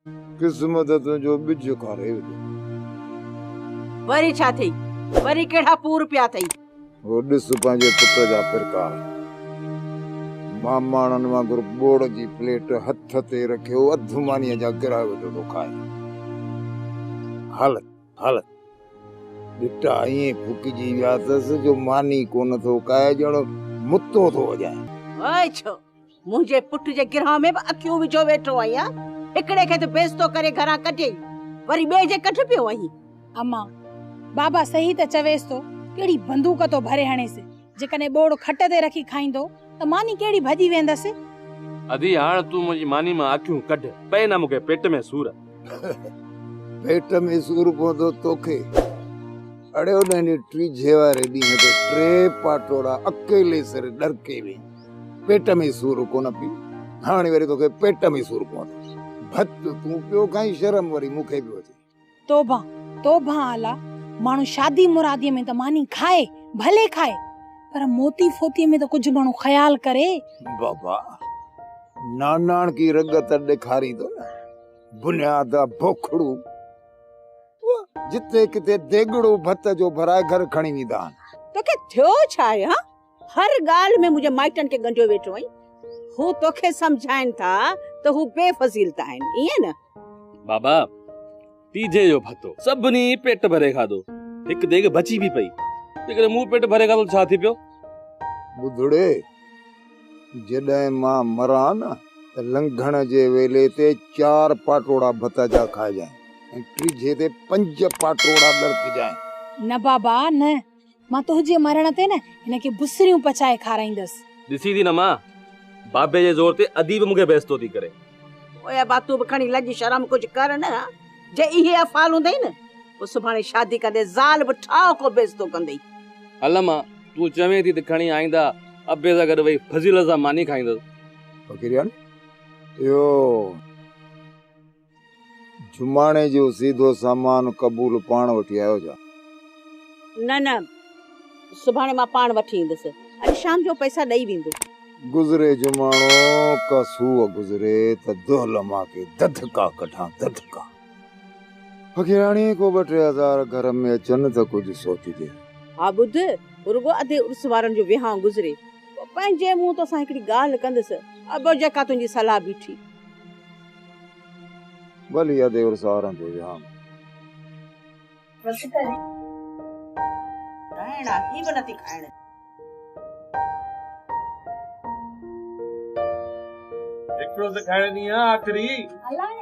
قسمت تنهنجو ٻج کاري وڌو. وري ڇا ٿئي؟ وري ڪهڙا پور پيا اٿئي؟ هو ڏس پنهنجي پٽ جا پرڪار. ماماڻن وانگر ٻوڙ جي پليٽ هٿ تي رکيو اڌ مانيء جا گرهه ويٺو ٿو کائي. حالت حالت ڏٽا ائين ڦوڪجي ويا اٿس جو ماني ڪونه ٿو کائي ڄڻ متو ٿو وڄائي. اوئي ڇو منهنجي پٽ جي گرهه ۾ به اکيون وجهو ويٺو آهين ها؟ هڪڙي کي ته بيستو ڪري گهران ڪڍيئي، وري ٻئي جي ڪڍ پيو آهين. امان، بابا صحيح ته چويس ٿو، ڪهڙي بندوق ٿو ڀري هڻيس، جيڪڏهن ٻوڙ کٽ تي رکي کائيندو ته ماني ڪهڙي ڀڄي ويندس. ادي هاڻ تون منهنجي ماني مان اکيون ڪڍ، پئي نه مون کي پيٽ ۾ سور. پيٽ ۾ سور پوندو توکي. اڙي اوڏانهن ٽيجهي واري ڏينهن تي ٽي پاٽوڙا اڪيلي سر ڏرڪي وئين. پيٽ ۾ سور ڪونه پيو، هاڻي وري توکي پيٽ ۾ سور پوندو. ڀت تون پيو کائين، شرم وري مون کي پيو اچي. توبه توبه الا، ماڻهو شادي مراديء ۾ ته ماني کائي، ڀلي کائي، پر موتي فوتيء ۾ ته ڪجهه ماڻهو خيال ڪري. بابا، ناناڻڪي رڳ ته ڏيکارين ٿو نه، بنياد آ ڀوکڙو. جتي ڪٿي ديڳڙو ڀت جو ڀرائي گهر کڻي ويندا آهن. توکي ٿيو ڇا آهي هان؟ هر ڳالهه ۾ منهنجي مائٽن کي ڳنڍيو ويٺو آهين. هو توکي سمجهائين ٿا ته هو بي فضيلت آهن، ائين نه؟ بابا، ٽيجهي جو ڀتو سڀني پيٽ ڀري کاڌو، هڪ ديڳ بچي به پئي. جيڪڏهن مون پيٽ ڀري کاڌو ته ڇا ٿي پيو؟ ٻڌڙي، جڏهن مان مران نه ته لنگهڻ جي ويلي تي چار پاٽوڙا ڀت جا کائجانء ۽ ٽيجهي تي پنج پاٽوڙا ڏرڪجانء. نه بابا نه، مان تنهنجي مرڻ تي نه هن کي بسريون پچائي کارائيندس. ڏسين ٿي نه مان، بابي جي زور تي ادي به مون کي بيستو ٿي ڪري. اوئي ابا تون به کڻي لڄ شرم ڪجهه ڪر نه، جي اهي افعال هوندئي نه پوء سڀاڻي شادي ڪندي زال به ٺاهوڪو بيستو ڪندئي. هل امان، تون چوين ٿي ته کڻي آئنده ابي سان گڏ ويهي فضيلت سان ماني کائيندس. فقيرياڻي، اهو جماڻي جو سيڌو سامان قبول پاڻ وٺي آيو ڇا؟ نه نه، سڀاڻي مان پاڻ وٺي ايندس. اڄ شام جو پئسا ڏئي ويندو. گذري جماڻو ڪا سوء گذري ته دهل مان ڪي دڌڪا ڪڍان دڌڪا. فقيراڻي ڪو ٻه ٽي هزار گهر ۾ اچن ته ڪجهه سوچجي. ها ٻڌ، رڳو اڌي عرس وارن جو وهانء گذري، پوء پنهنجي منهن توسان هڪڙي ڳالهه ڪندس. ابو جيڪا تنهنجي صلاح بيٺي. ڀلي ادي عرس وارن جو وهانء. بس ڪري. رهڻ آ، هي به نٿي کائڻ. هڪڙو ته کائڻ ڏينهن آخري. الاء